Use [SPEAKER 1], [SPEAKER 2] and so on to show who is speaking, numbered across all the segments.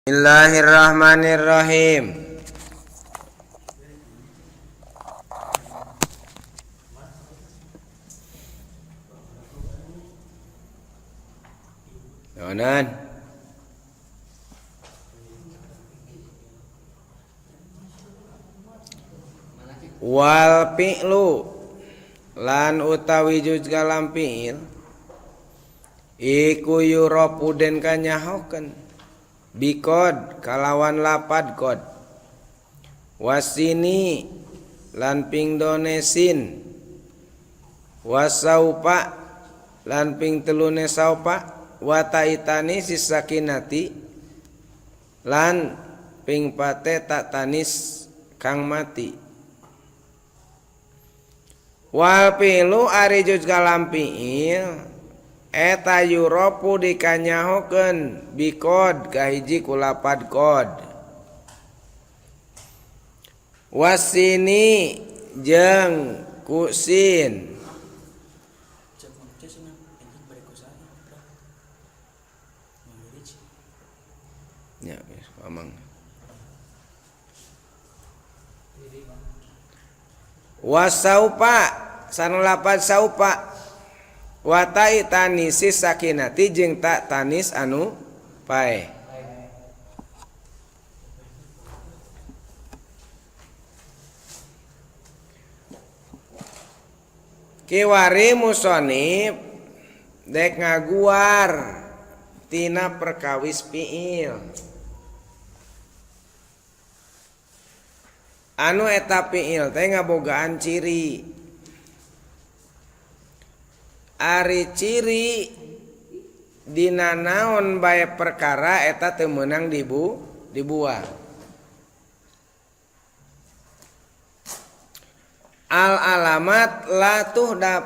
[SPEAKER 1] Bismillahirrahmanirrahim. Naonan? Wal fi'lu lan utawi juz kalam fi'il iku yurafu den kanyahokeun bikod kalawan lapad kod wasini lan ping done sin wasaupa lan ping telune saupa wataitani sisakinati lan ping pate tak tanis kang mati. Wal fi'lu ari juz kalam fi'il eta yuropu dikanyahokeun bikod kahiji kulapad kod wasini jeung kusin ya amang wasaupa sareng lapad saupa watai tanisi sakinati jeung tak tanis anu pae. Kiwari musonib dek ngaguar tina perkawis fiil anu eta fiil teh ngabogaan ciri. Ari ciri dina naon bae perkara eta teu meunang dibuang. Al alamat la tuhdab.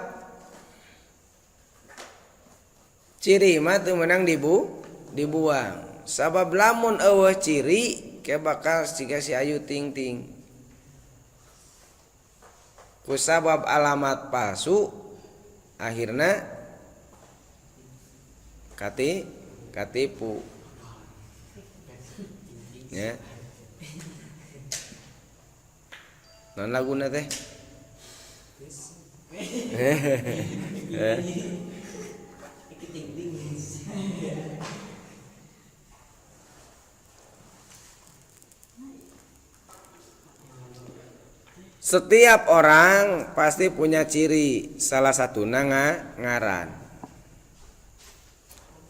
[SPEAKER 1] Ciri mah teu meunang dibuang. Sabab lamun eueuh ciri ke bakal siga si Ayu Ting Ting. Kusabab alamat palsu akhirna katipu ya. Non laguna teh Setiap orang pasti punya ciri, salah satu ngaran.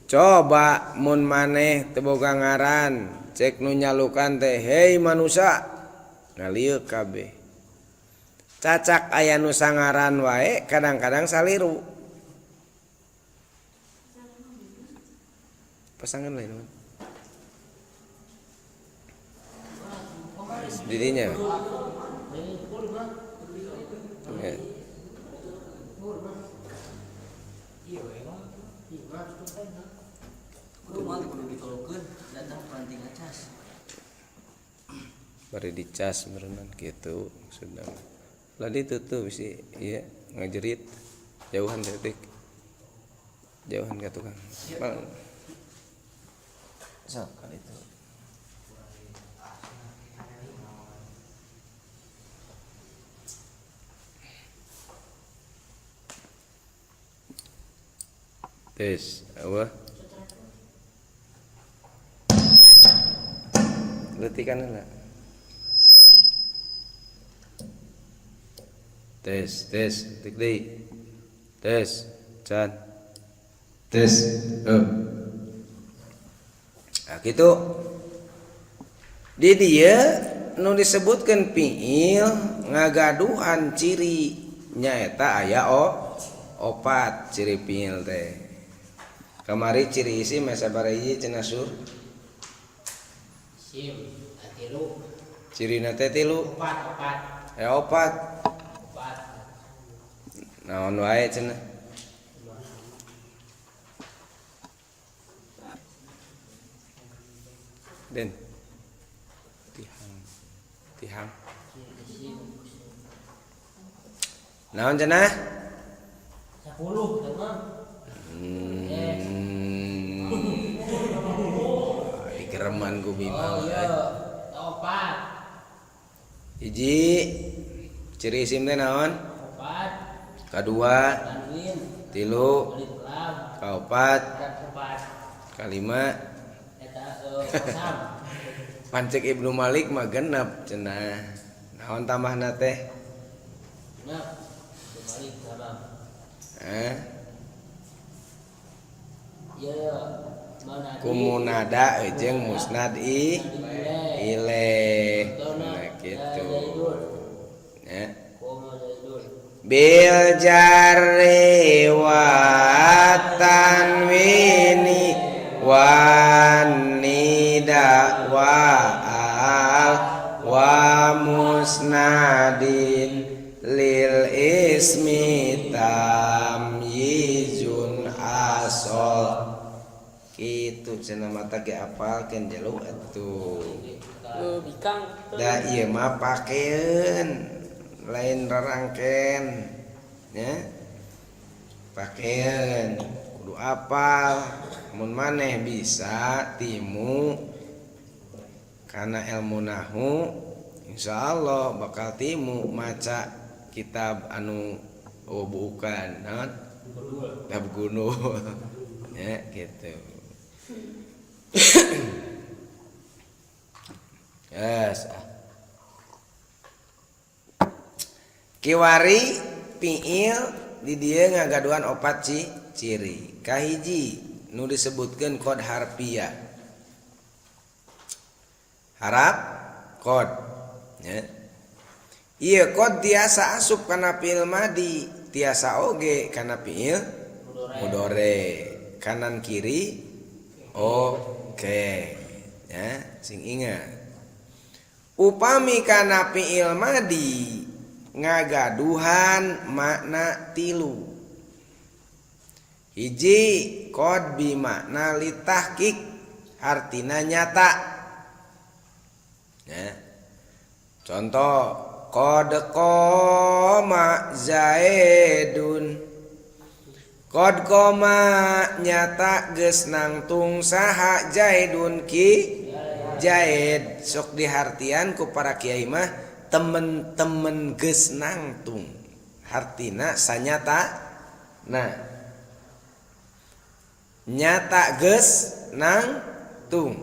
[SPEAKER 1] Coba mun maneh teu boga ngaran, cek nu nyalukan teh, hei manusia, ngalieu kabeh. Cacak aya nu sangaran wae, kadang-kadang saliru. Pasangan lain mah. Dirinya. Ya. Bari dicas berenang gitu sudah. Lah ditutup sih, iya ngajerit jauhan detik. Jauhan ka tukang. Bang. Sok kali itu. Tes, apa? Letikan lah. Tes, tes, tik deui. Tes, can. Tes, Nah, gitu. Di dieu nu disebutkeun fiil ngagaduhan ciri nyaeta aya opat ciri fiil teh. Kamari ciri isim sabaraha cenah sur?
[SPEAKER 2] Isim tilu.
[SPEAKER 1] Cirina teh tilu.
[SPEAKER 2] Opat, opat.
[SPEAKER 1] Ya opat.
[SPEAKER 2] Opat.
[SPEAKER 1] Naon wae cenah? Den. Tihang. Tihang. Naon cenah?
[SPEAKER 2] 10 teman.
[SPEAKER 1] Digereman ku Bima.
[SPEAKER 2] Oh iya, opat.
[SPEAKER 1] Hiji ciri isim teh naon?
[SPEAKER 2] Opat.
[SPEAKER 1] Kadua,
[SPEAKER 2] tanwin,
[SPEAKER 1] tilu,
[SPEAKER 2] alif lam,
[SPEAKER 1] kaopat,
[SPEAKER 2] opat,
[SPEAKER 1] kalima.
[SPEAKER 2] Eta kosam.
[SPEAKER 1] Pancek Ibnu Malik mah genep cenah. Naon tambahna teh?
[SPEAKER 2] Genep. Ibnu Malik sama.
[SPEAKER 1] Hah?
[SPEAKER 2] Iya, mana
[SPEAKER 1] Kumunada jeung musnad i ilaih. Nah kitu. Ya. Bil jarri wa tanwini wan nida wa al wa musnadin lil ismi tamyizun asol. Kitu cenah mata ge apalkeun jelu atuh.
[SPEAKER 3] Bikang.
[SPEAKER 1] Da ieu mah pakeun lain rarangken nya. Pakeun kudu apal mun maneh bisa timu kana ilmu nahu insyaallah bakal timu maca kitab anu bukan naon kitab gunul ya gitu. Yes. Kiwari fiil di dieu ngagaduhan opat ciri. Kahiji nu disebutkeun kod harfiah. Harap kod nya. Ieu kod tiasa asup kana fiil madi, tiasa oge kana fiil mudore. Kanan kiri oke ya, sing ingat. Upami kana fiil madi ngagaduhan makna tilu. Hiji kod bi makna litahqiq artina nyata. Ya. Contoh qad qoma Zaidun. Qad qoma nyata geus nangtung saha Zaidun ki Zaid. Sok dihartian ku para kiai mah temen-temen geus nangtung. Hartina sanyata. Nah, nyata geus nangtung.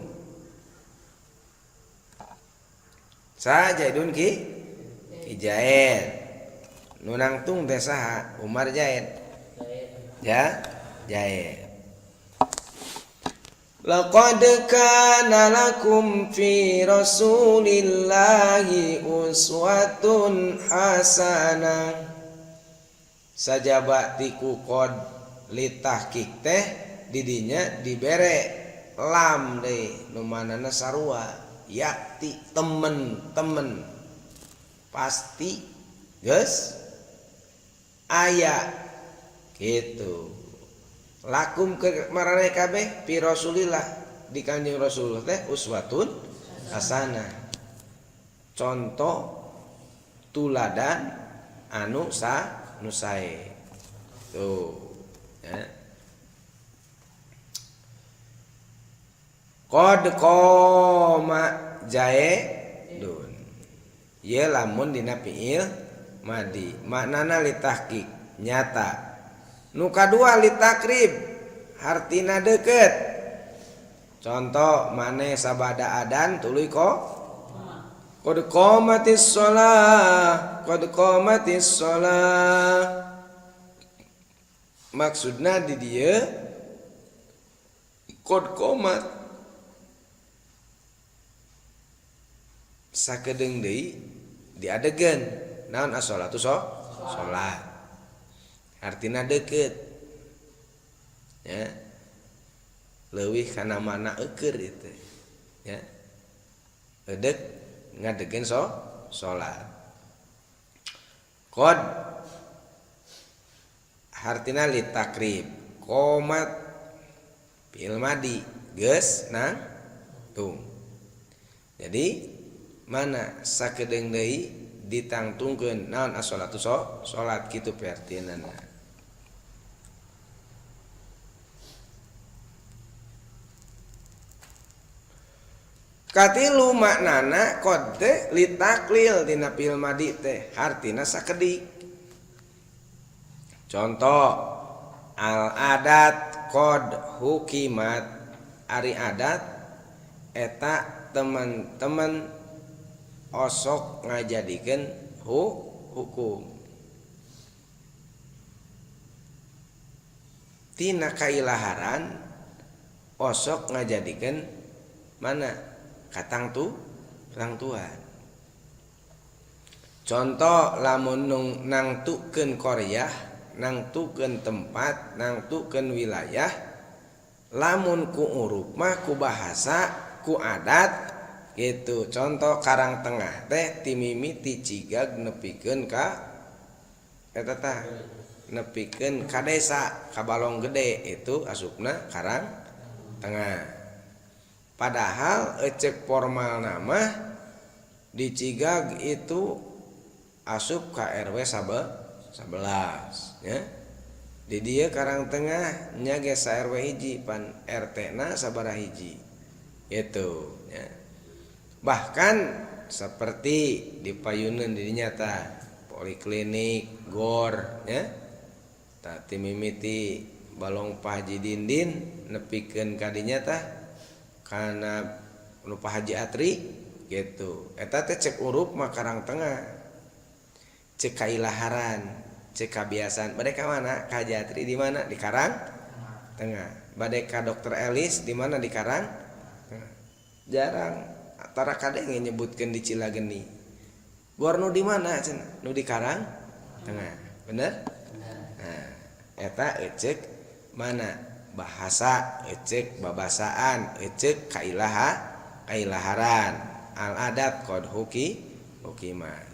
[SPEAKER 1] Sa Zaidun ki ki Zaid. Nu nangtung teh saha? Umar Zaid. Ya, Zaid. Laqad kana lakum fi Rasulillahi uswatun hasanah. Sajaba tiku qad litahqiq teh didinya dibere lam deui nu manana sarua yakti temen-temen pasti geus aya gitu. Lakum ke maraneh kabeh fi Rasulillah di Kanjeng Rasulullah teh uswatun hasanah. Contoh tuladan anu sa nu sae. Tuh ya. Qad qoma Zaidun. Ye lamun dina fiil madi maknana litahqiq nyata. Nu kadua litakrib hartina deket. Contoh maneh sabada adan tuluy ko qad qomatis shalah, qad qomatis shalah. Maksudna di dieu qad qomat sakedeung deui diadegeun naon as-sholatu salat. Artina deket ya, leuwih kana mana eukeur itu ya, edek ngadegen salat. Qad hartina litakrib qomat fi'il madi geus nangtung. Jadi mana sakedeung deui ditangtungkeun naon as-sholatu salat kitu pertinana. Katilu maknana qad teh litaklil dina fi'il madi teh hartina sakedik. Contoh al adat qad hukimat, ari adat eta teman-teman osok ngajadikeun hukum. Tina kailaharan osok ngajadikeun mana katang tu tuan. Contoh lamun nangtukeun qaryah, nangtukeun tempat, nangtukeun wilayah, lamun ku uruf mah ku bahasa ku adat gitu. Contoh Karang Tengah teh timimiti Cigag nepikeun ka eta tah nepikeun ka desa ka Balong Gede itu asupna Karang Tengah. Padahal ecek formal nama di Cigag itu asup ka RW 11 ya. Di dieu Karang Tengah nya ge sa RW hiji pan RT na sabaraha hiji gitu ya. Bahkan seperti di payunan di dinya tah poliklinik gor ya. Tah timimiti Balong Pak Haji Dindin nepikeun ka dinya tah kana nu Pak Haji Atri gitu. Eta teh cek urup mah Karang Tengah, cek kailaharan, cek kabiasaan. Bade ka mana? Ka Haji Atri di mana? Di Karang Tengah. Bade ka Dokter Elis di mana? Di Karang Tengah. Jarang tara kadenge nyebutkeun di Cilageni. Gor nu di mana cenah? Nu di Karang Tengah. Bener? Nah, eta ecek mana? Bahasa ecek babasaan ecek kailaha kailaharan al adat qad hukimat.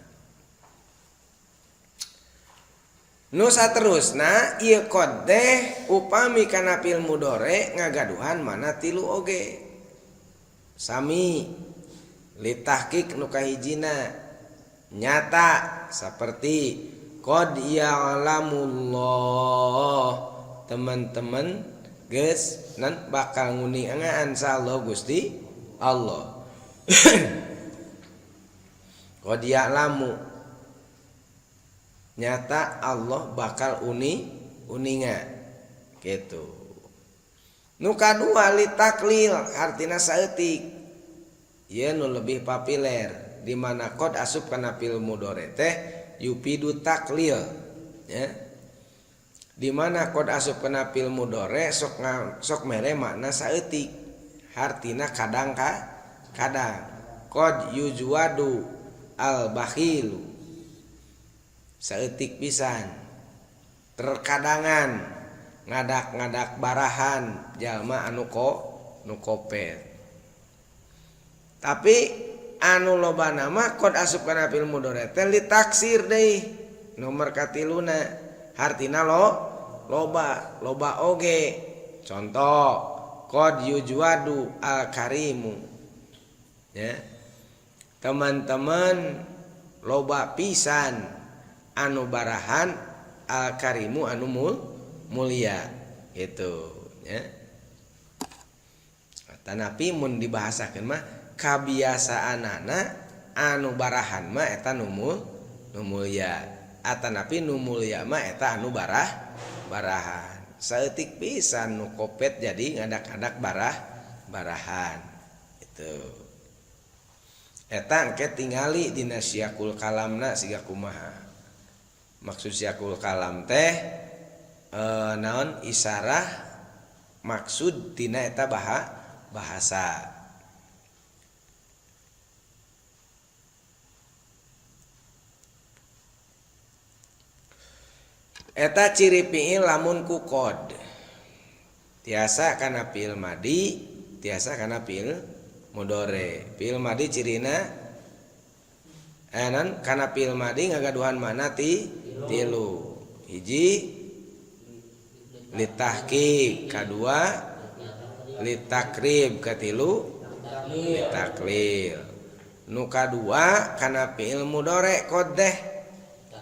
[SPEAKER 1] Nu saterusna ieu qad teh upami kana fi'il mudhari ngagaduhan mana tilu oge. Sami litahqiq nu kahijina nyata seperti qad ya'lamullah, teman-teman geus nan bakal nguningaan sa Allah Gusti Allah. Qad ya'lamu nyata Allah bakal uninga gitu. Nu kadua litaklil artina saeutik, ieu nu lebih populer di mana qad asup kana fi'il mudhari teh yufidu taklil ya. Di mana qad asup kana fi'il mudhari sok mere makna saeutik, hartina kadang ka kadang. Qad yujwadu al bakhilu saeutik pisan, terkadangan ngadak-ngadak barahan jalma anu nu kopet. Tapi anu loba nama qad asup kana fi'il mudhari teh litaksir deui nomor katiluna, hartina loba loba oge. Contoh qad yujwadu al karimu ya, teman-teman loba pisan anu barahan al karimu anu mulia gitu ya. Tanapi mun dibahasakeun mah kabiasaanana anu barahan mah eta nu mulia, atanapi nu mulia mah eta anu barahan. Saeutik pisan nu kopet jadi ngadak-ngadak barahan itu. Eta engke tingali dina siakul kalamna siga kumaha. Maksud siakul kalam teh naon isarah maksud tina eta bahasa. Eta ciri fi'il lamun ku qad. Tiasa kana fi'il madi, tiasa kana fi'il mudhari. Fi'il madi cirina nan kana fi'il madi ngagaduhan mana tilu. Hiji litahqiq, kadua litakrib, katilu litaklil. Nu kadua kana fi'il mudhari qad teh.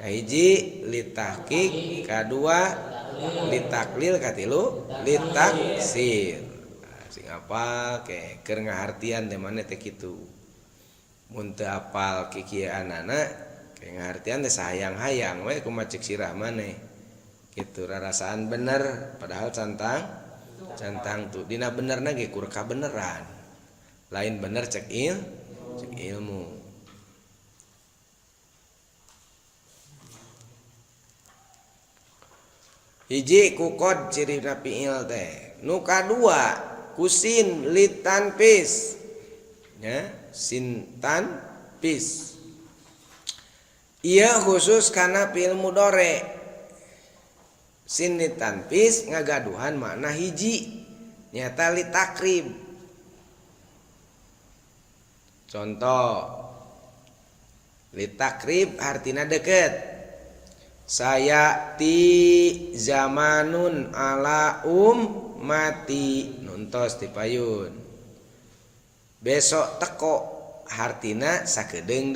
[SPEAKER 1] Hiji litahqiq, kadua litaklil, katilu litaksir. Sing apal ke keur ngahartian teh maneh teh kitu. Mun teu apal kikieuanana ke ngahartian teh sahayang-hayang we kumaha ceuk sirah maneh. Kitu rarasaan bener padahal cantang tuh dina benerna ge kur kabeneran. Lain bener cek ilmu. Hiji ku qad cirina fiil teh. Nu kadua ku sin litanfis. Nya, sin tanfis. Ieu khusus kana fiil mudhari. Sin litanfis ngagaduhan makna hiji nyata litakrib. Contoh litakrib artina deket. Sayati zamanun ala ummati nuntos ti payun. Besok teko hartina sakedeung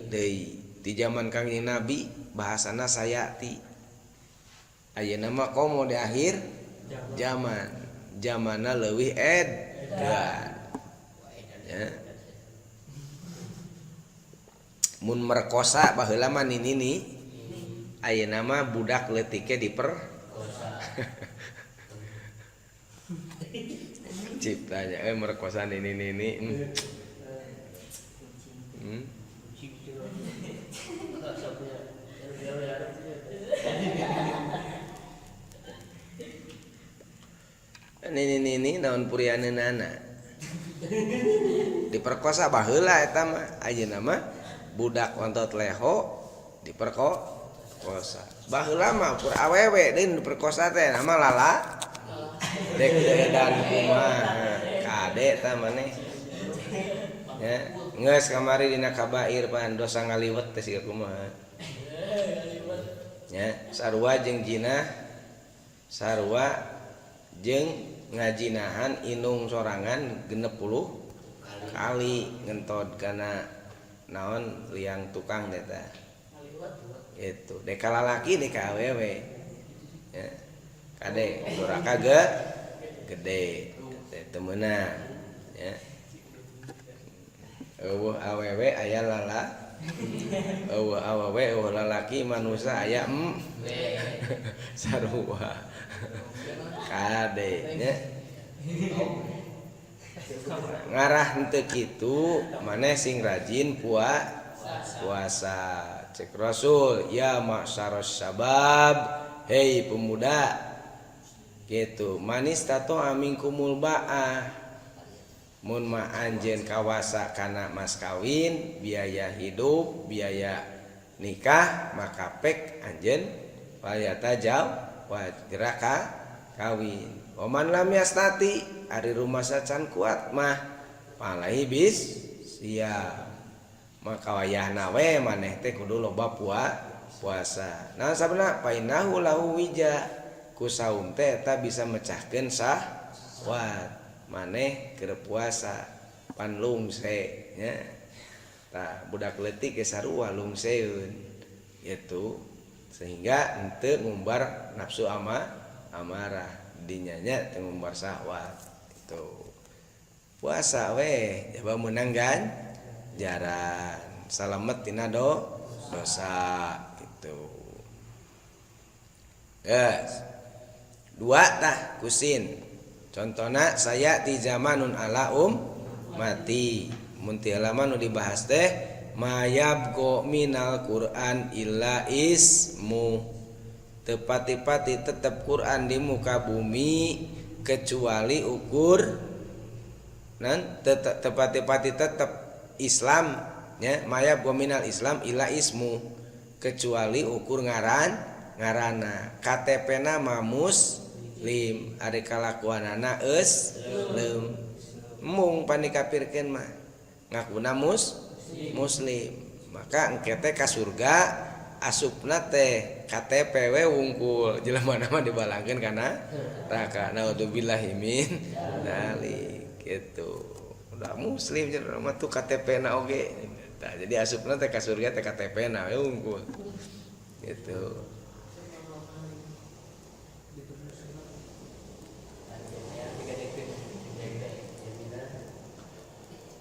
[SPEAKER 1] deui. Di zaman Kangjeng Nabi bahasana sayati. Ayeuna mah komo di akhir zaman. Zamanna leuwih edan. Ya. Mun merkosa baheula mah ninini. Ayeuna mah budak leutik ge diperkosa. Ciptanya merkosa nini-nini. Nini-nini naon purianeunana. Diperkosa baheula eta mah. Ayeuna mah budak ontot leho diperkosa. Baheula mah pur awewe deui diperkosa teh nama lala dek dan kumaha kade tah maneh. Ya, geus kamari dina kabair pan dosa ngaliwet teh siga kumaha. Ya, sarua jeung jinah, sarua jeung ngajinahan inung sorangan 60 kali ngentod kana naon liang tukang teh tah. Itu deka lalaki deka awewe. Ya. Kade doraka gede teh teu meunang ya. Eueuh awewe aya lala. Eueuh awewe eueuh lalaki manusia aya sarua. Kade nya. Ngarah henteu kitu maneh sing rajin puasa. Cek Rasul, ya ma'syaras syabab, hei pemuda. Gitu, manis tato aminkumul ba'ah. Mun ma anjeun kawasa kana mas kawin, biaya hidup, biaya nikah, maka pek anjeun wayata jauh wajraka kawin. Oman lam yastati ari rumasa can kuat mah palai bis siap. Maka wayahna we maneh teh kudu loba puasa. Nah sabna painahu lahu wija ku saum teh eta bisa mecahkeun syahwat. Maneh keur puasa pan lungse nya. Tah budak leutik ge sarua lungseun gitu sehingga henteu ngumbar nafsu amarah dinya nya teu ngumbar syahwat itu. Puasa we jaba meunang ganjaran salamet tina dosa gitu. Yes. Dua tah kusin. Contohna saya di zamanun ala ummati. Mun ti halaman nu dibahas teh mayabqa minal Quran illa ismu. Tepati-pati tetep Quran di muka bumi kecuali ukur nan tepati-pati tetep Islam nya mayabqa minal Islam illa ismu kecuali ukur ngaranna KTP na mah muslim ari kalakuanana eus leum mung panikapirkeun mah ngakuna muslim maka engke teh ka surga asupna teh KTP we wungkul jelema mah dibalangkeun kana neraka naudzubillahi min dzalik gitu. Udah muslim jelema mah tuh KTP na oge. Tah jadi asupna teh ka surga teh KTP na we wungkul gitu.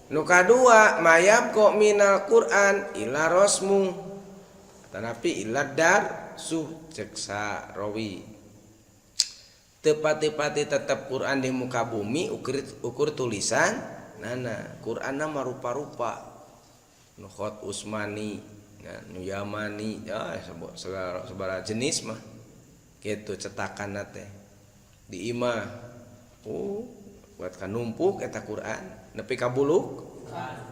[SPEAKER 1] Nu kadua mayab kok minal Quran ila rosmu tanapi ila dar suh ceksa rawi. Teu pati-pati tetep Quran di muka bumi ukur tulisan nana. Quranna mah rupa-rupa. Nu khot Usmani, nu Yamani, ya segala jenis mah. Kitu cetakanna teh. Di imah. Buat kanumpuk eta Quran. Nepi ka buluk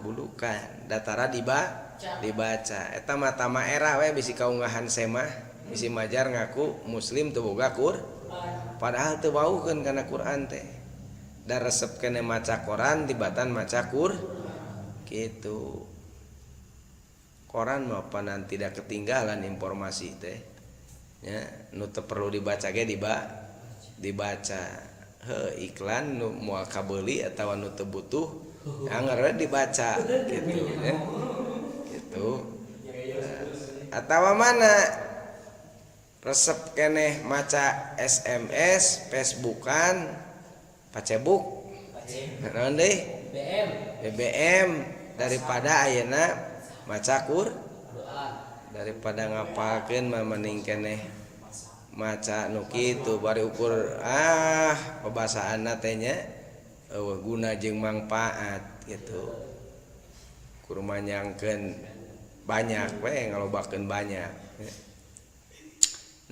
[SPEAKER 1] bulukan datara dibaca eta mah tama era we bisi kaunggahan semah bisi majar ngaku muslim teu boga Quran padahal teu wauhkeun kana Quran teh da resep keneh maca koran tibatan maca Quran kitu. Koran mah panan tidak ketinggalan informasi teh nya, nu teu perlu dibaca ge dibaca. Heuh, iklan nu moal kabeuli atawa nu teu butuh anger we dibaca gitu ya. Gitu. Atawa mana resep keneh maca SMS, Facebookan, Pacebook. Naon deui? BBM daripada ayeuna maca Quran. Daripada ngapalkeun mah mending keneh maca nu kitu bari ukur pabasaanna teh nya eueuh guna jeung mangpaat gitu. Kur manyangkeun banyak we ngalobakeun banyak.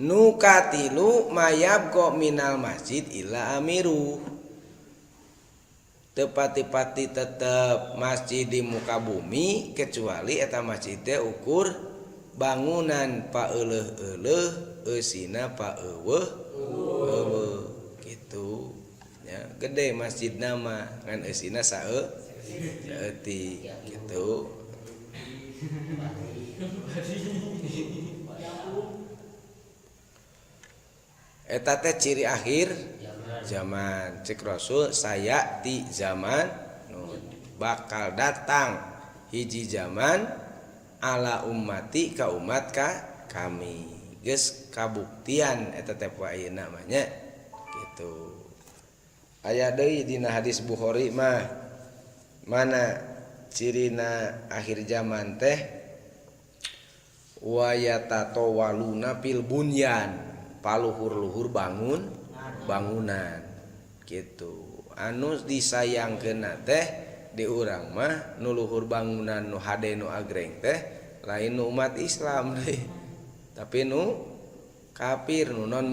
[SPEAKER 1] Nu katilu mayab kok minal masjid ila amiru. Teu pati-pati tetep masjid di muka bumi kecuali eta masjid teh ukur bangunan paeuleuh-euleuh eusina paeuweuh euweuh gitu ya. Gede masjid nama ngan eusina saeutik gitu. Eta teh ciri akhir zaman. Cek Rasul saya ti zaman bakal datang hiji zaman ala ummati ka umat ka kami. Geus kabuktian eta teh poe ayeuna mah nya gitu. Aya deui dina hadis Bukhari mah mana cirina akhir zaman teh wa yatatawaluna fil bunyan, paluhur-luhur bangunan gitu. Anu disayangkeunna teh di urang mah nu luhur bangunan nu hade nu agreng teh lain nu umat Islam deui, tapi nu kafir nu non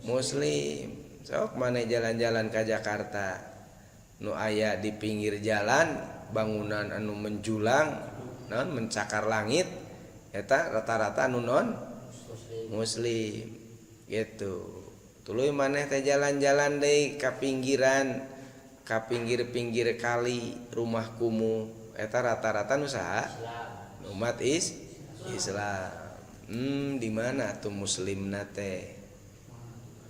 [SPEAKER 1] muslim. Sok maneh jalan-jalan ka Jakarta nu aya di pinggir jalan bangunan anu menjulang naon mencakar langit eta rata-rata nu non muslim gitu. Tuluy maneh teh jalan-jalan deui ka pinggiran ka pinggir-pinggir kali rumah kumuh eta rata-rata nu saha? Umat Islam. Di mana tuh muslimna teh?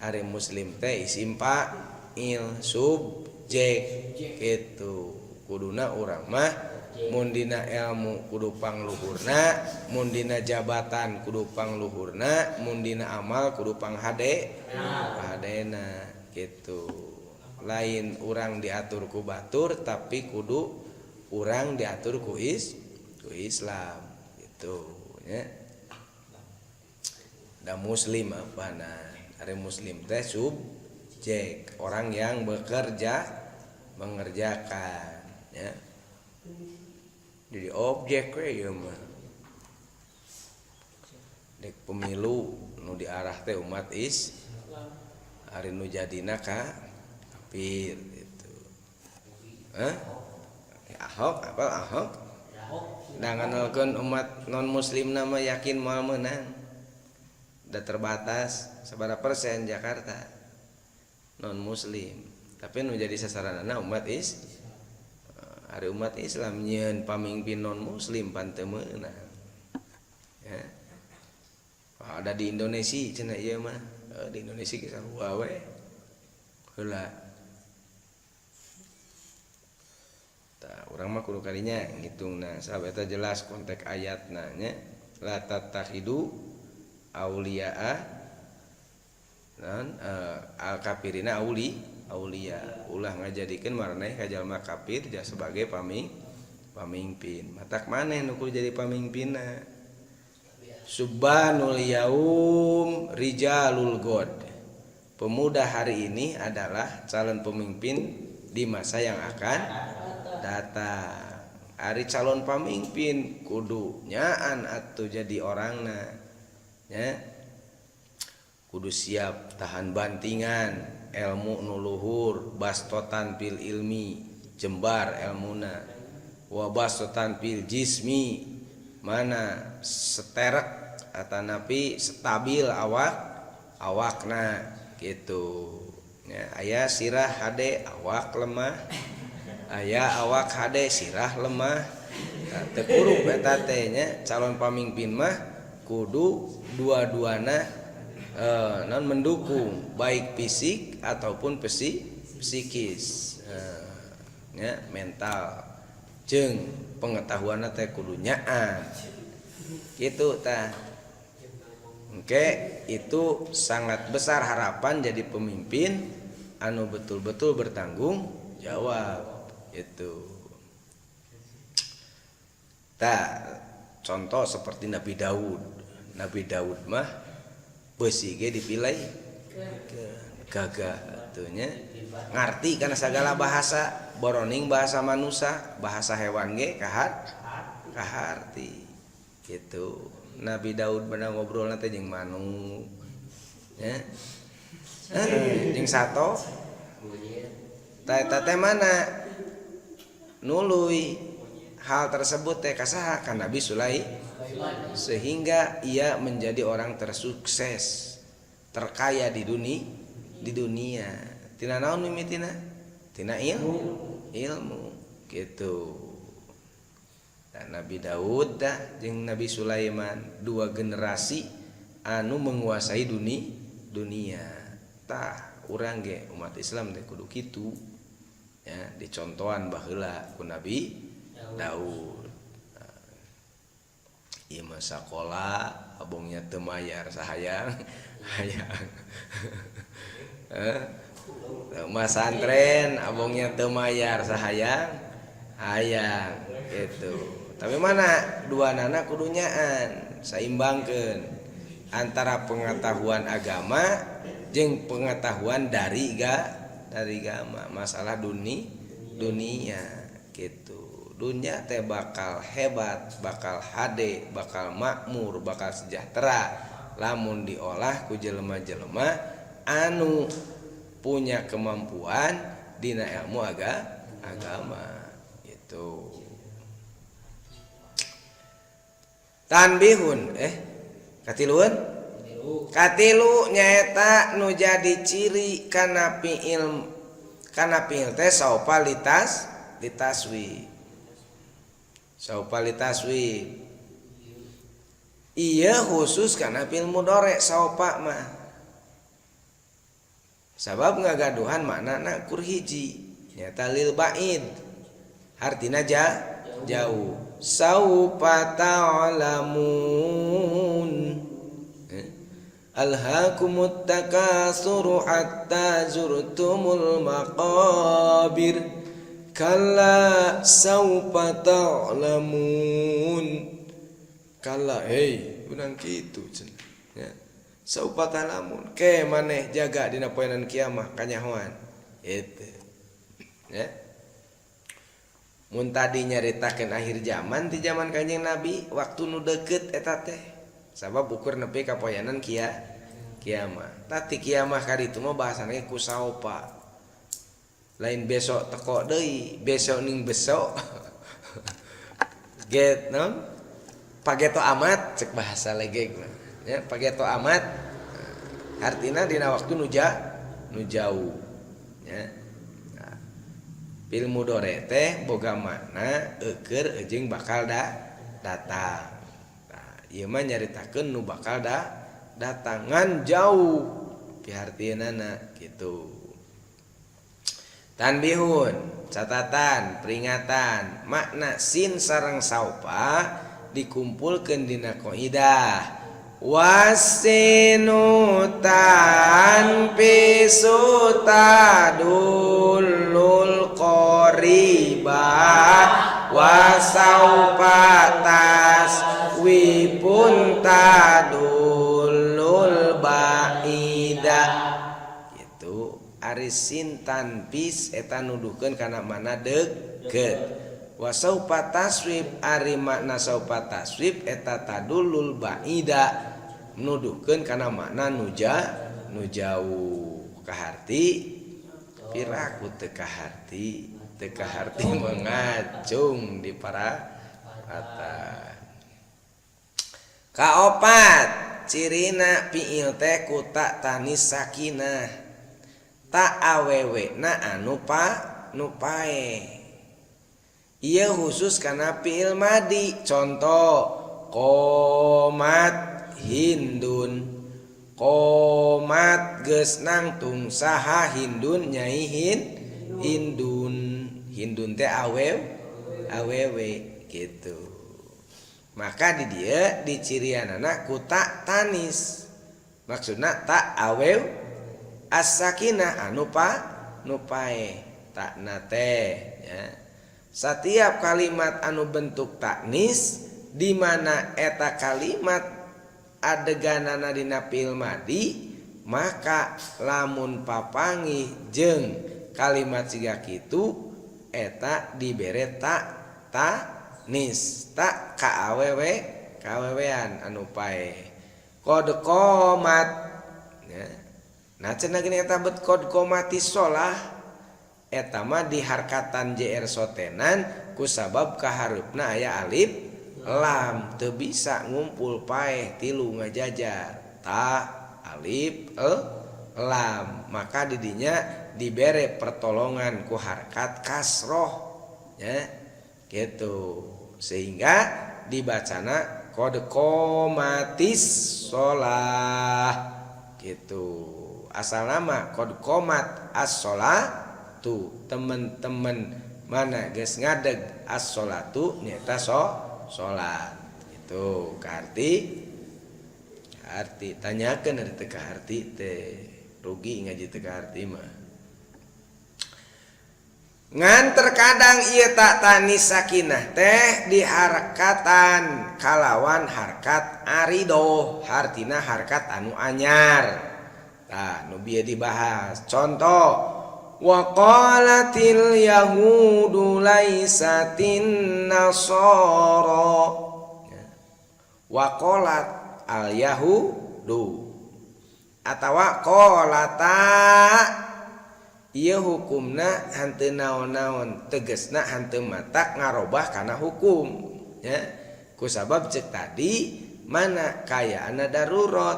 [SPEAKER 1] Ari muslim teh isim fa'il subjek gitu. Kuduna urang mah mun dina ilmu kudu pangluhurna, mun dina jabatan kudu pangluhurna, mun dina amal kudu panghade hadena gitu. Lain urang diatur ku batur tapi kudu urang diatur ku Islam gitu nya. Da muslim apana? Ari muslim teh subjek, orang yang bekerja mengerjakan ya. Jadi objek we ieu mah. Dek pemilu nu diarah teh umat Islam. Ari nu jadina ka kafir gitu. Hah? Ahok apa Ahok? Da nganalkeun umat non muslim nama yakin moal meunang. Da terbatas sabaraha persen Jakarta non muslim, tapi nu jadi sasaranana umat is ari umat Islam nyieun pamimpin non muslim pan teu meunang ya. Ada di Indonesia cenah ieu mah, di Indonesia ge sarua we heula. Tah urang mah kudu kadinya ngitungna sabab eta jelas konteks ayatna nya, la tatakhidu auliaa non al kafirina aulia. Ulah ngajadikeun maraneh ka jalma kafir sebagai pamimpin. Matak maneh nu kudu jadi pamimpinna. Subbanul yaum rijalul god. Pemuda hari ini adalah calon pemimpin di masa yang akan datang. Ari calon pamimpin kudu nyaan atuh jadi orangna nya. Kudu siap tahan bantingan, ilmu nu luhur, bastotan fil ilmi, jembar elmuna. Wa bastotan fil jismi, mana seterek atanapi stabil awakna gitu. Ya, aya sirah hade awak lemah, aya awak hade sirah lemah. Teu kurup eta teh nya. Calon pamimpin mah kudu dua-duana non mendukung, baik fisik ataupun psikis, nya, mental jeung pengetahuanna teh kudu nyaan gitu tah. Oke, itu sangat besar harapan jadi pemimpin anu betul-betul bertanggung jawab itu. Tah, contoh seperti Nabi Daud. Nabi Daud mah besi ge dipilai gagah atuh nya. Ngarti kana sagala bahasa, boroning bahasa manusia, bahasa hewan ge kaharti gitu. Nabi Daud benar ngobrol nanti jeung manuk ya. Jeung sato. Tah eta teh mana nuluy hal tersebut teh kasaha? Ka Nabi Sulaiman, sehingga ia menjadi orang tersukses, terkaya di dunia. Tina naon mimitina? Tina ilmu gitu. Dan Nabi Daud dah jeung Nabi Sulaiman, dua generasi anu menguasai dunia. Tah, urang ge umat Islam teh kudu kitu ya, dicontohan baheula ku Nabi Daud. Nah, ieu mah sakola abongnya teu mayar sahayang hayang, masantren abongnya teu mayar sahayang hayang gitu. Tapi mana dua nana kudu nyaan, saimbangkeun antara pengetahuan agama jeung pengetahuan dari agama, masalah dunia gitu. Dunia teh bakal hebat, bakal hade, bakal makmur, bakal sejahtera lamun diolah ku jelema-jelema anu punya kemampuan dina ilmu agama gitu. Tanbihun, katiluan, katilu nyaeta nu jadi ciri kana fiil teh saupa litaswib. Saupa litaswib iya khusus kana fiil mudhari saupa mah, sabab ngagaduhan maknana kur hiji, nyata lil ba'id, artina jauh. Saupa ta'lamun, alhaakumut takasuru hatta zurtumul maqabir, kalla saupa ta'lamun. Kalla, hei, urang kitu cenah ya. Saupa ta'lamun, ke maneh jaga dina poenan kiamah kanyahoan itu ya. Mun tadi nyaritakeun akhir zaman di zaman Kanjeng Nabi, waktu nu deket eta teh, sabab ukur nepi ka poenan kiamah. Tati kiamah kaditu mah bahasana ku saupa, lain besok teko deui, besok ning besok get non pageto amat, cek bahasa legeg mah ya, pageto amat artina dina waktu nu jauh ya. Nah, fi'il mudhari teh boga makna eukeur jeung bakal datang. Nah, ieu mah nyaritakeun nu bakal datang ngan jauh pihartieunana gitu. Tanbihun, catatan, peringatan, makna sin sareng saupa dikumpulkeun dina kaidah. Wasinu tanfisu tadullul qoriba wasaufa taswifun tadullul baida. Gitu, ari sin tanfis eta nuduhkeun kana mana deukeut. Wasaufa taswif, ari makna saufa taswif eta tadullul baida, nuduhkeun kana makna nu jauh. Kaharti piraku teu kaharti, teu kaharti mengacung di parapatan. Kaopat, cirina fiil teh ku ta tanis sakinah, ta awewe na anu pa nu paeh. Ieu khusus kana fiil madi. Contoh, qomat Hindun. Qomat geus nangtung saha Hindun nyai Hindun. Hindun teh awewe gitu. Maka di dieu dicirianana ku ta tanis, maksudna ta awew as-sakinah anu pa nu paeh takna teh ya. Setiap kalimat anu bentuk taknis di mana eta kalimat adeganana dina fi'il madi, maka lamun papanggih jeung kalimat siga kitu eta dibere ta tanis, ta ka awewe kawewean anu paeh. Qad qomat ya. Nah, cenah gini eta bet qad qomatis sholah, eta mah diharkatan JR sotenan kusabab kahareupna aya alif lam, teu bisa ngumpul paeh tilu ngajajar ta alif lam, maka didinya dibere pertolongan ku harkat kasroh ya gitu, sehingga dibacana qad qomatis sholah gitu. Asal nama qad qomat as-sholatu, teman-teman mana geus ngadeg as-sholatu nyata salat itu. Kaharti arti tanyakeun ari teu kaharti teh rugi ngaji teu kaharti mah. Ngan terkadang ieu ta tanis sakinah teh diharkatan kalawan harkat aridoh, hartina harkat anu anyar. Tah, nu bieu dibahas contoh, waqalatil yahudu laisatin nasara. Waqalat al yahudu atawa qalata, ieu hukumna henteu naon-naon, tegesna henteu matak ngarobah kana hukum ya, kusabab cek tadi mana kayaana darurat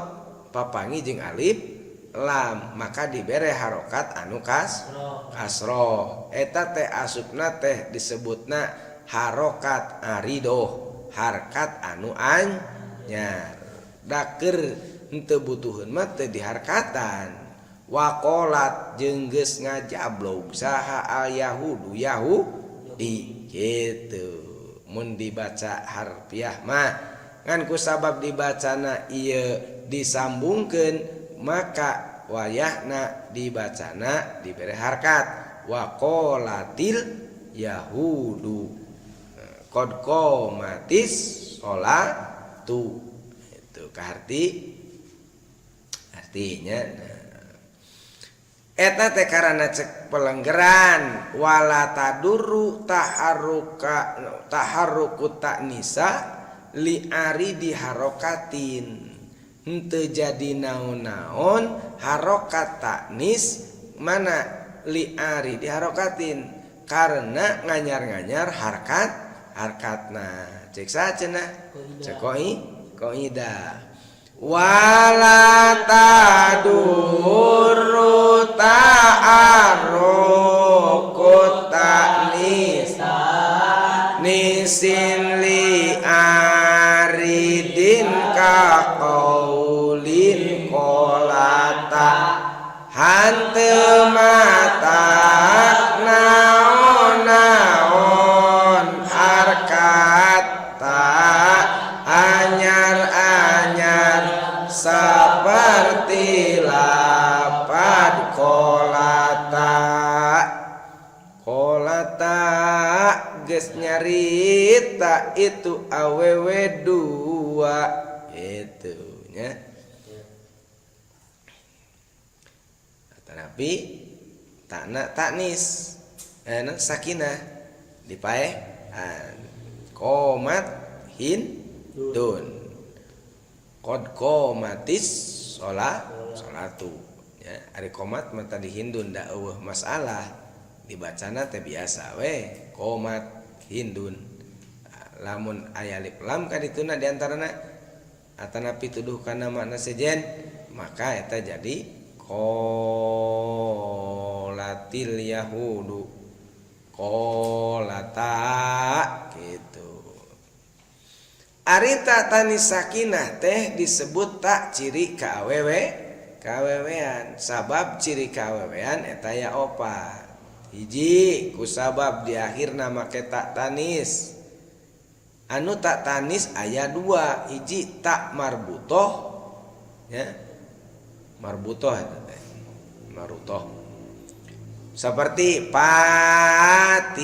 [SPEAKER 1] papanggih jeung alif lam, maka dibere harokat anu kasroh. Eta teh asupna teh disebutna harokat aridoh, harkat anu anyar. Daker henteu butuheun mah teu diharkatan. Waqolat jeung geus ngajablog saha al yahudu yahudi gitu mun dibaca harfiah mah. Ngan kusabab dibacana ieu disambungkeun, maka wayahna dibacana dibere harkat waqolatil yahudu qad qomatis sholatu. Itu kaharti artinya. Nah, eta teh karana cek pelenggeran wala taduru taharruka taharruku ta'nisa li aridi harokatin, henteu jadi naon-naon harokat taknis mana li aridi harokatin, karena nganyar-nganyar harkat harkatna. Cek saha cenah? Cek kaidah wala tadurru ta'arruku ta'nis nisin li aridin ka qaulin qolata, hanteu matak naon-naon harkat ta anyar-anyar. Ciri tak itu awewe dua itu nya. Tapi takna taknis sakinah dipaehan qomat hindun qad qomatis sholatu ya. Ari qomat mah tadi hindun da eueuh masalah dibacana teh biasa we qomat hindun. Lamun aya alif lam ka dituna di antarana atanapi tuduh kana makna sejen maka eta jadi qolatil yahudu qolata gitu. Ari ta tanis sakinah teh disebut tak ciri ka awewe kawewean sabab ciri kawewean eta ya opat. Hiji kusabab di akhirna make tak tanis. Anu tak tanis aya dua, hiji tak marbutoh ya. Marbutoh eta teh. Marutoh. Seperti Fatimatun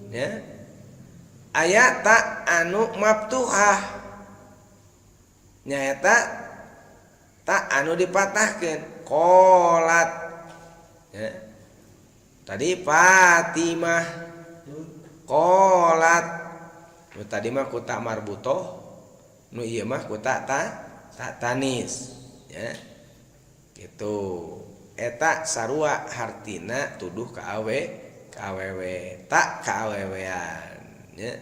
[SPEAKER 1] ya. Aya tak anu maftuhah. Nyaeta tak anu dipatahkeun qolat ya. Tadi Fatimah qolat. Nu tadi mah ku tak marbutoh, nu ieu mah ku tak tak tanis ya. Gitu. Eta sarua hartina tuduh ka awe ka awewe tak ka awewean ya.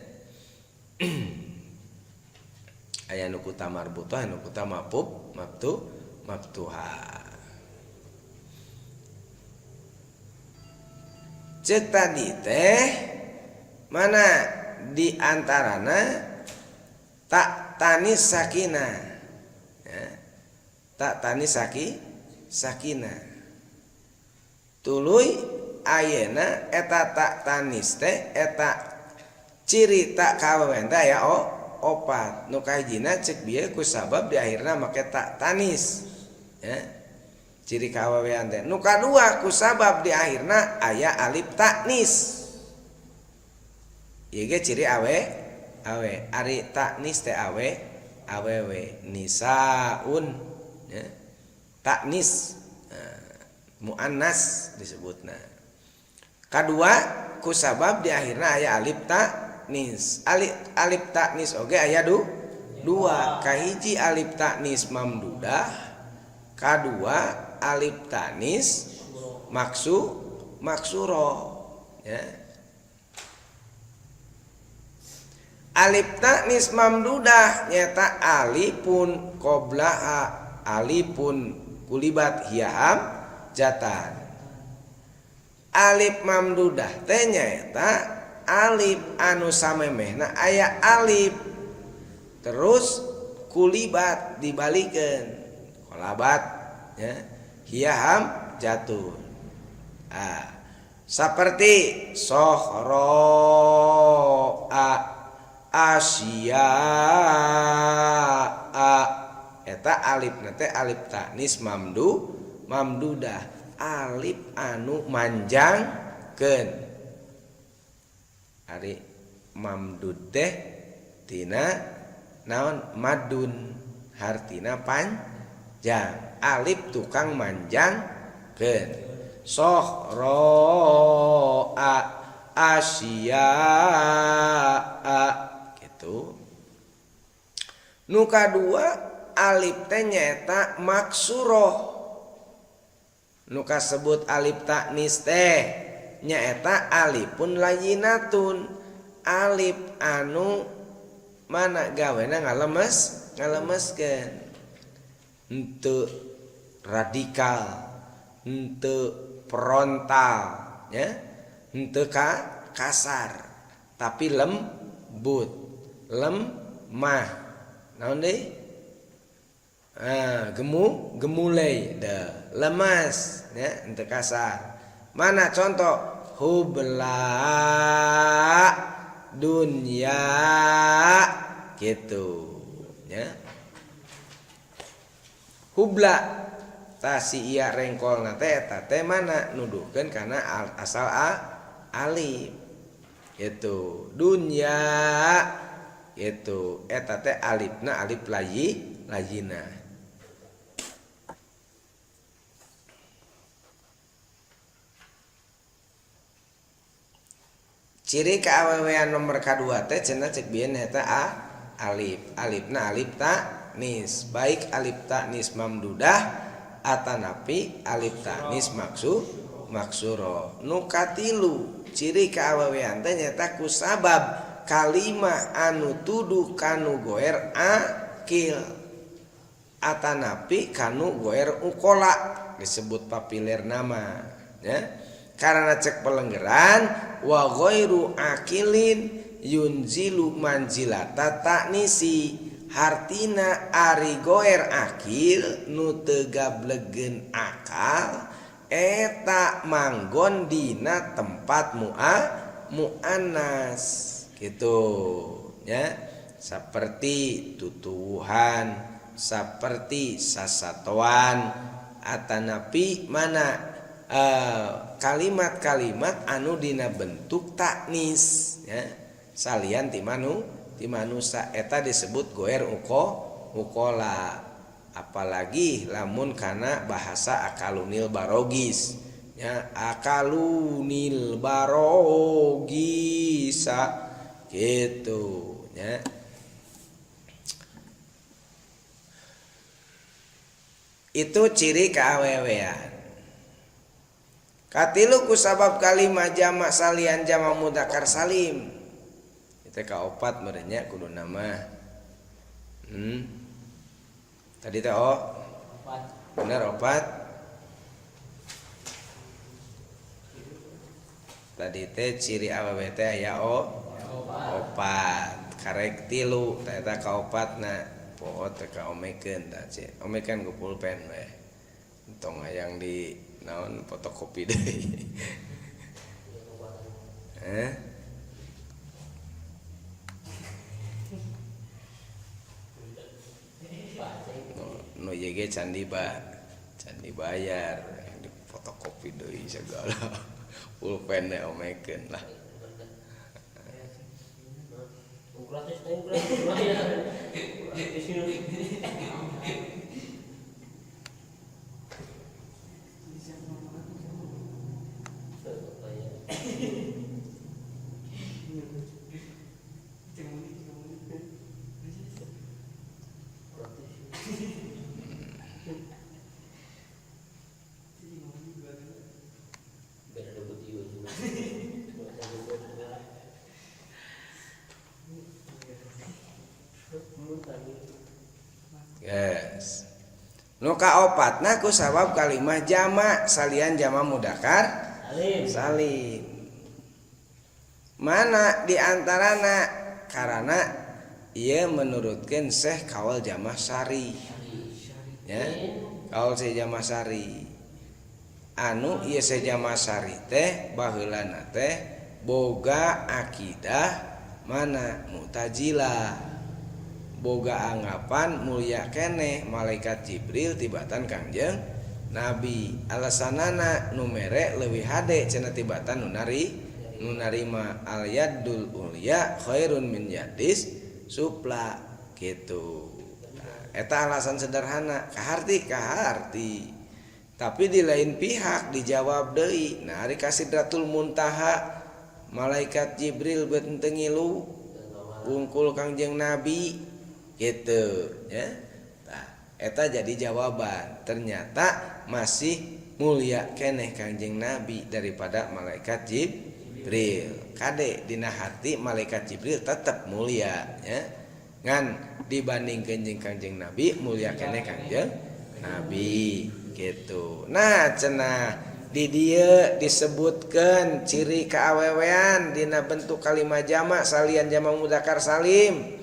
[SPEAKER 1] Aya nu ku ta marbutoh, anu ku ta maftuh maftuha. Cek tadi teh mana di antarana tak tanis sakinah ya. Tak tanis sakinah tuluy ayeuna eta tak tanis teh eta ciri tak kawewean teh aya opat. Nu kahijina cek bieu ku sabab di akhirna make tak tanis ya. Ciri kawewean teh. Nu kadua ku sabab di akhirna aya alif taknis. Ieu ge ciri awe awe. Ari taknis teh awe awewe nisaun ya. Taknis muannas disebutna. Kadua ku sabab di akhirna aya alif taknis. Alif taknis oge aya dua. Kahiji alif taknis mamdudah, kadua alif tanis maksuro ya. Alif taknis mamdudah nyata alifun qoblaha alifun kulibat hiaham jatan. Alif mamdudah teh nyaeta alif anu samemehna aya alif terus kulibat dibalikeun kolabat ya hiaham jatun. Ah, seperti sohroa asya a eta alifna teh alif taknis mamdudah alif anu manjangkeun. Ari mamdud teh tina naon madun hartina panjang, alif tukang manjangkeun. Sohroa asya a gitu. Nu kadua alif teh nyaeta maksuroh. Nu kasebut alif taknis teh nyaeta alifun layinatun, alif anu mana gawena ngalemeskeun, henteu radikal, henteu frontal ya, henteu kasar, tapi lembut, lemah. Naon deui? Ah, gemulai da, lemas ya, henteu kasar. Mana contoh? Hubla dunya gitu ya. Hubla tah si iya rengkolna teh eta teh mana nuduhkeun kana asal alif. Itu dunya itu eta teh alifna alif layina. Ciri keawewean nomor kadua teh cenah cek bieu eta a alif, alifna alif taknis, baik alif taknis mamdudah atanapi alif taknis maksuro. Nu katilu ciri keawewean teh nyaeta kusabab kalimah anu tuduh kanu goer akil atanapi kanu goer ukola disebut papiler nama ya. Karena cek pelenggeran wa ghairu akilin yunzilu manzilata taknisi hartina ari goer akil nu teu gablegeun akal eta manggon dina tempat muannas gitu ya, seperti tutuwuhan, seperti sasatoan atanapi mana kalimat-kalimat anu dina bentuk taknis ya, salian ti manusa eta disebut goer ukola. Apalagi lamun kana bahasa akalunil barogis ya, akalunil barogisa gitu ya. Itu ciri keawewean. Katilu kusabab kalimah jamak salian jamak mudzakkar salim. Itu kaopat merenya kudu nama. Tadi teh oh.
[SPEAKER 2] Opat.
[SPEAKER 1] Bener opat. Tadi teh ciri awewe teh aya opat. Karek tilu teh eta kaopatna. Poho teh kaomekeun tah cek. Omekeun ku pulpen we. Entong hayang di naon fotokopi deui. Nu ieu ge can dibayar, di fotokopi deui segala. Pulpen teh omekeun lah.
[SPEAKER 2] Gratis teh gratis.
[SPEAKER 1] Yes. Nu kaopatna ku sabab kalimah jamak salian jamak mudzakkar salim. Mana diantarana karena ieu menurutkeun Syekh Kaul Jamah Sari. Ya, Kaul Syekh Jamah Sari. Anu ieu Syekh Jamah Sari teh baheulana teh boga akidah mana Mu'tazilah. Boga anggapan mulia keneh malaikat Jibril tibatan Kangjeng Nabi. Alasanana nu mere leuwih hade cenah tibatan nu narima al yadul ulya khairun min yadis supla gitu. Nah, eta alasan sederhana kaharti. Tapi di lain pihak dijawab deui. Nah, ari kasidratul muntaha malaikat Jibril beut teu ngilu wungkul Kangjeng Nabi gitu ya. Nah, eta jadi jawaban. Ternyata masih mulia keneh Kangjeng Nabi daripada malaikat Jibril. Kade dina hati malaikat Jibril tetap mulia ya. Ngan dibandingkeun jeung Kangjeng Nabi mulia keneh Kangjeng Nabi gitu. Nah, cenah di dieu disebutkeun ciri keawewean dina bentuk kalimat jamak salian jamak mudzakkar salim.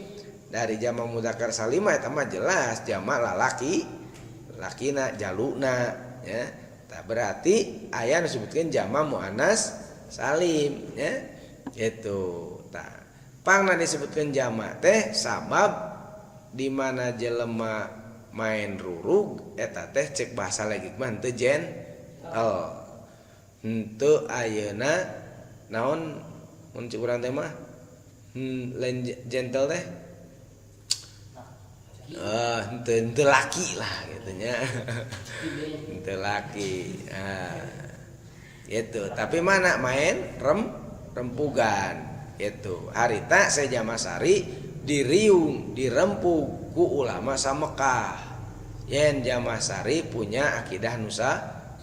[SPEAKER 1] Dari jamak mudzakkar salim eta mah jelas jamak lalaki, lakina jaluna ya. Tah berarti aya nu disebutkeun jamak muannas salim ya. Gitu. Tah pangna disebutkeun jamak teh sabab di mana jelema main rurug eta teh cek bahasa lagi mah teu gentle. Henteu ayeuna naon Mun cik urang teh mah lain gentle teh. Henteu laki lah gitu nya. Henteu laki. Nah, gitu. Tapi mana main rempugan gitu. Harita Syekh Jamasari diriung, dirempug ku ulama sa Mekah. Yen Jamasari punya akidah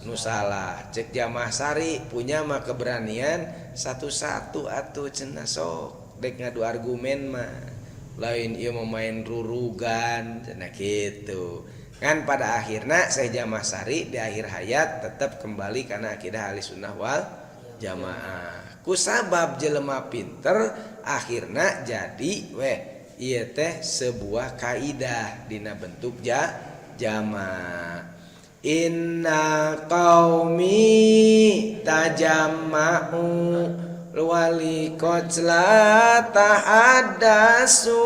[SPEAKER 1] nusalah. Cek Jamasari punya mah keberanian satu-satu atuh cenah sok dek ngadu argumen mah. Lain ieu mah main rurugan cenah kitu. Kan pada akhirnya Syekh Jamasari di akhir hayat tetap kembali karena akidah Ahli Sunnah wal Jamaah. Kusabab jelema pinter akhirna jadi weh ieu teh sebuah kaidah dina bentuk jama. Inna qaumi tajamma'u wali qatla tahaddasu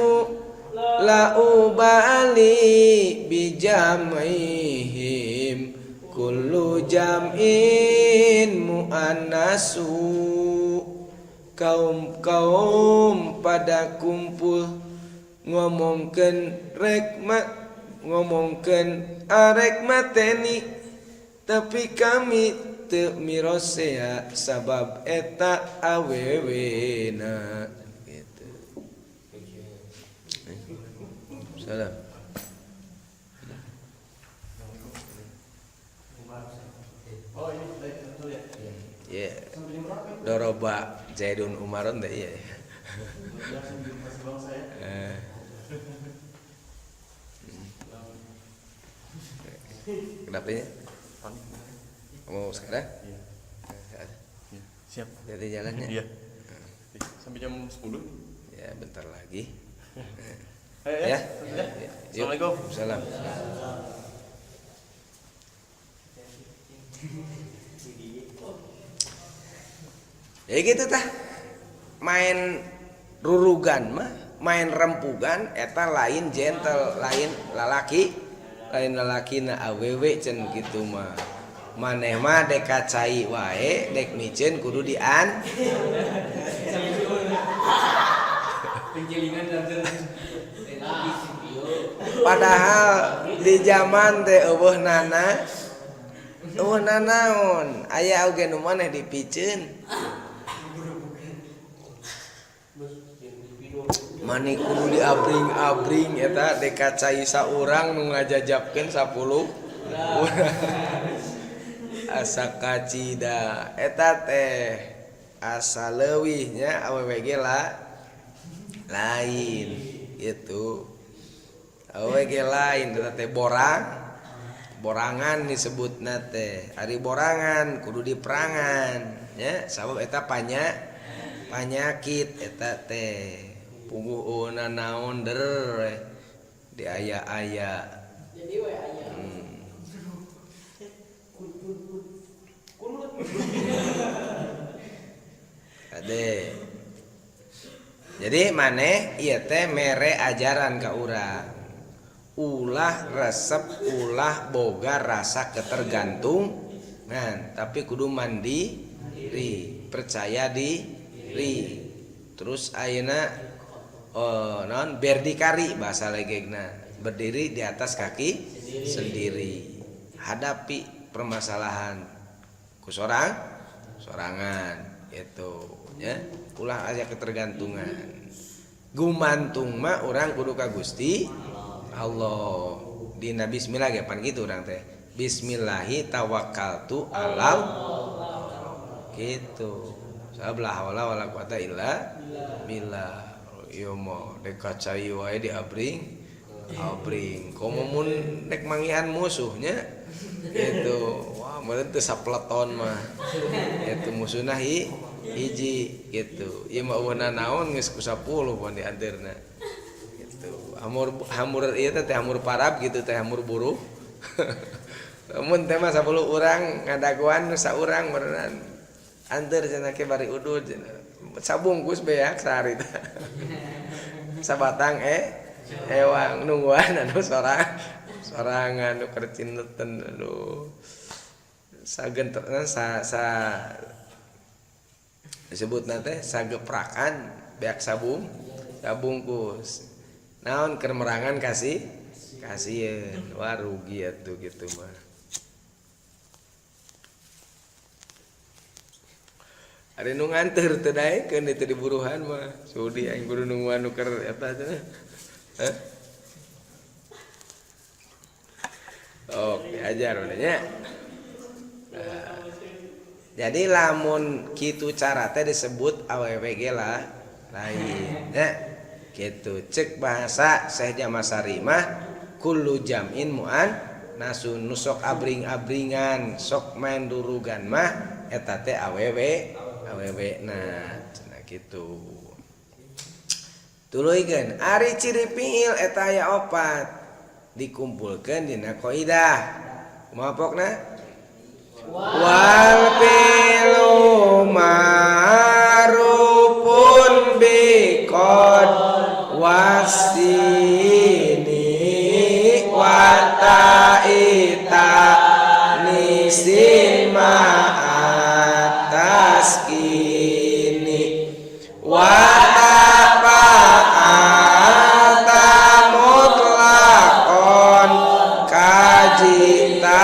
[SPEAKER 1] la ubali bijam'ihim kullu jam'in muannasu. Kaum-kaum pada kumpul ngomongkeun rek ngomongkeun arek mateni, tapi kami teu mirosea sabab eta awewena gitu. Salam.
[SPEAKER 3] Oh, ini betul ya.
[SPEAKER 1] Iya. Doroba Zaidun Umaron teh iya. Kenapa ya? Mau sekarang?
[SPEAKER 3] Iya. Siap.
[SPEAKER 1] Jadi jalannya.
[SPEAKER 3] Iya. Sampai jam 10.
[SPEAKER 1] Ya, bentar lagi.
[SPEAKER 3] Ayo,
[SPEAKER 1] ya.
[SPEAKER 3] Ya. Assalamualaikum.
[SPEAKER 1] Salam. Ya gitu tah. Main rurugan mah, main rempugan eta lain gentle, lain lalaki, lain lalaki na awewe cen gitu mah. Maneh mah dek kacai wae, dek miceun kudu dian. Padahal di zaman teh eueuh nana, eueuh nanaon, aya oge nu maneh dipiceun. Mani kudu diabring-abring eta dek kacai saurang nu ngajajapkeun 10 urang. Asa kacida eta teh asa leuwihnya awewe ge lain gitu. Awewe ge lain eta teh borangan disebutna teh. Ari borangan kudu diperangan nya sabab eta panyakit eta teh. Puguh naon der di aya-aya.
[SPEAKER 2] Jadi we aya.
[SPEAKER 1] Ade. Jadi maneh ieu teh mere ajaran ka urang. Ulah resep, ulah boga rasa ketergantungan, tapi kudu mandiri, percaya diri. Terus ayeuna non berdikari bahasa legegna, berdiri di atas kaki sendiri, hadapi permasalahan ku sorangan itu ya, ulah aya ketergantungan. Gumantung mah urang kudu ka Gusti Allah. Dina bismillah ge pan kitu urang teh. Bismillahi tawakkaltu alal gitu. Sabla haula wala quwata illa billah. Ieu mah dek kacai wae diabring abring. Komo mun dek manggihan musuhnya gitu. Wah, meureun teu sapeleton mah. Itu musuhna hiji gitu. Ieu mah eueuh naon geus ku 10 pon dianteurna. Gitu. Hamur ieu teh hamur parab gitu teh hamur buruh. Mun teh mah 10 urang ngadagoan saurang meureunnan. Anteur cenah ke bari udud cenah. Sabungkus beak sehari teh. Sabatang ewang nungguan anu sorangan nu kercineten aduh. Sagenterna sa Disebutna teh sageprakan beak sabungkus. Naon keur merangan kasieun. Wah rugi atuh kitu mah. Ari nu nganteur teu daekeun itu di buruhan mah. Sudi aing kudu nungguan nu keur eta cenah. Hah? Oh, diajar udah nya. Nah, jadi lamun kitu cara teh disebut awewe ge lah lain nya. Kitu cek bahasa Syekh Jamasari mah kullu jam'in mu'an nasun nu sok abring-abringan sok main durugan mah eta teh awewe awewe na cenah kitu. Tuluykeun ari ciri fiil eta aya opat dikumpulkeun dina kaidah. Kumaha pokna? Wal fi'lu ma'rufun biqad wasini wa ta'ita nisin ma'at taskini wa ta'fa'ata mutlaqon kajitali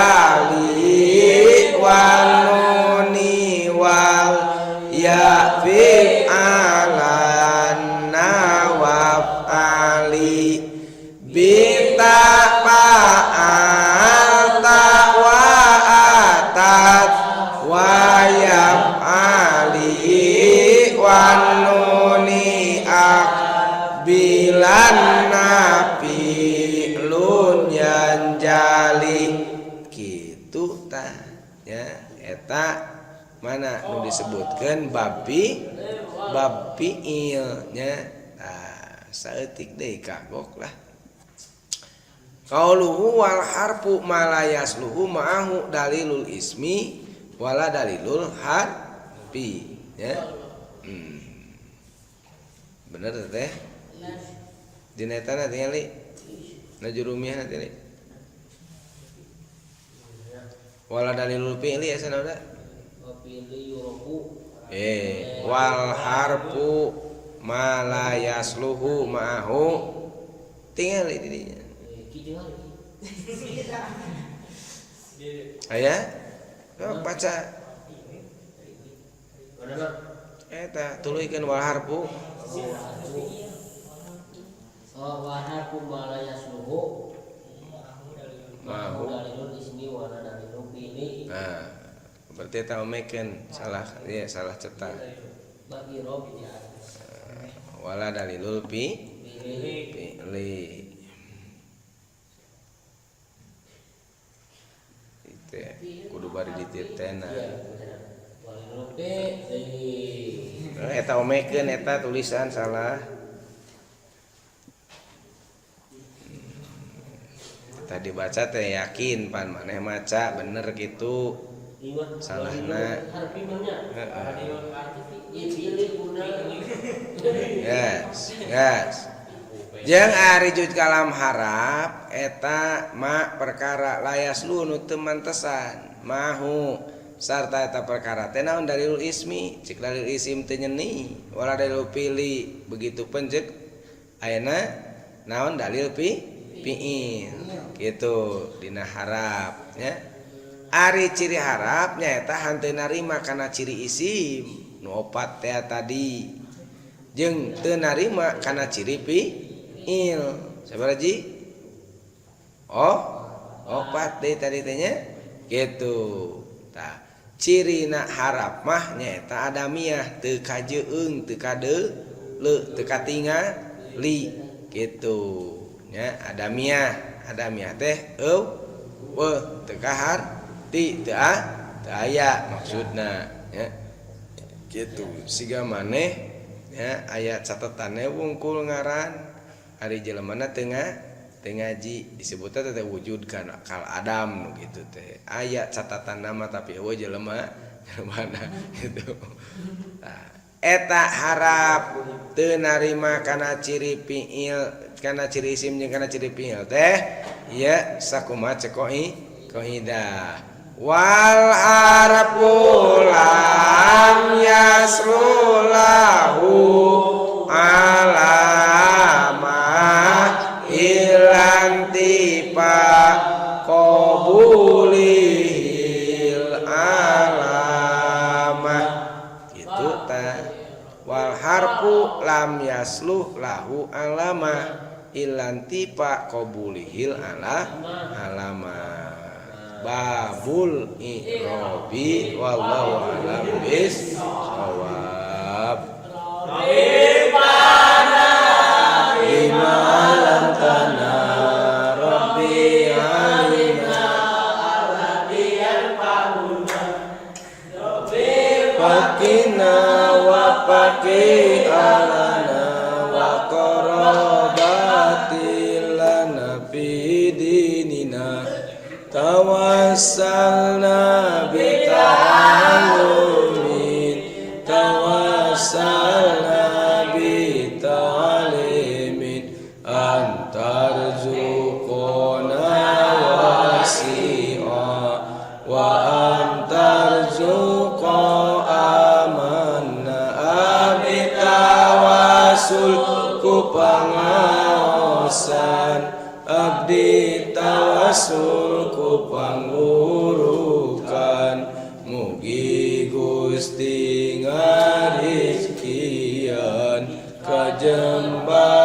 [SPEAKER 1] wanuni wal ya fi alan nawaf ali bita fa'alta wa atat wa yaf'ali wanuni akbilan nafi lun yanjali kitu tah nya eta mana nu disebutkeun bab fiil nya. Tah saeutik deui kagok lah. Qauluhu wal harfu ma la yasluhu ma'ahu dalilul ismi wala dalilul harfi nya. Bener teh dina eta na tingali na jurumiyah tingali wala dalilul fi'li asa udah wal harfu ma la yasluhu ma'ahu tingali didinya. Aya? Sok baca. Eta tuluykeun wal harfu.
[SPEAKER 2] Wal harfu ma la yasluhu ma'ahu dalilul ismi wala dalilul fi'li.
[SPEAKER 1] Nah, berarti eta omekeun salah, ieu salah cetak. Wala dalilul fi'li. Kudu bari dititena. Eta omekeun eta tulisan salah. Tadi baca teh yakin pan maneh maca bener kitu. Salahna. Yes, yes. Jeung ari juz kalam harap eta ma perkara layas lu nu teu mantesan mahu sarta eta perkara teh naon dalilul ismi cik dalil isim teu nyeni wala dalil fi'li begitu pun cek ayeuna naon dalil fi'il kitu dina harap nya. Ari ciri harap nya eta hanteu narima kana ciri isim nu opat teh tadi jeung teu narima kana ciri fi'il. Sabaraha ji? Oh, opat deui tadi teh nya. Kitu. Tah, cirina harap mah nyaeta adamiah teu kajeung, teu kadeuleu, teu katingali kitu. Nya adamiah, adamiah teh eueuh teu kaharti, teu aya maksudna nya. Kitu. Siga maneh nya aya catatanna wungkul ngaran ari jelemana teu ngaji disebutna teh wujud kana kal adam nu kitu teh aya catatan nama tapi eueuh jelema jelemana kitu. Tah eta harap teu narima kana ciri fiil kana ciri isim jeung kana ciri fiil teh ieu sakumaha cek kaidah Wal harfu lam yasluh lahu alamah illantifa qabulihil alamah, gitu tah. Wal harfu lam yasluh lahu alamah illantifa qabulihil alamah. Babul i'robi, wallahu a'lam bis shawab. Bima 'allamtana rabbi 'alimna Fakina wa faqi alana wa qarabati lana fi dinina tawassalna bi ta'allumin tawassalna bi ta'alimin an tarzuqona wasi'a wa an tarzuqa amanna. Abi tawasul ku pangaosan, abdi tawasul ku pangurukan, mugi Gusti ngarizkian kajembaran.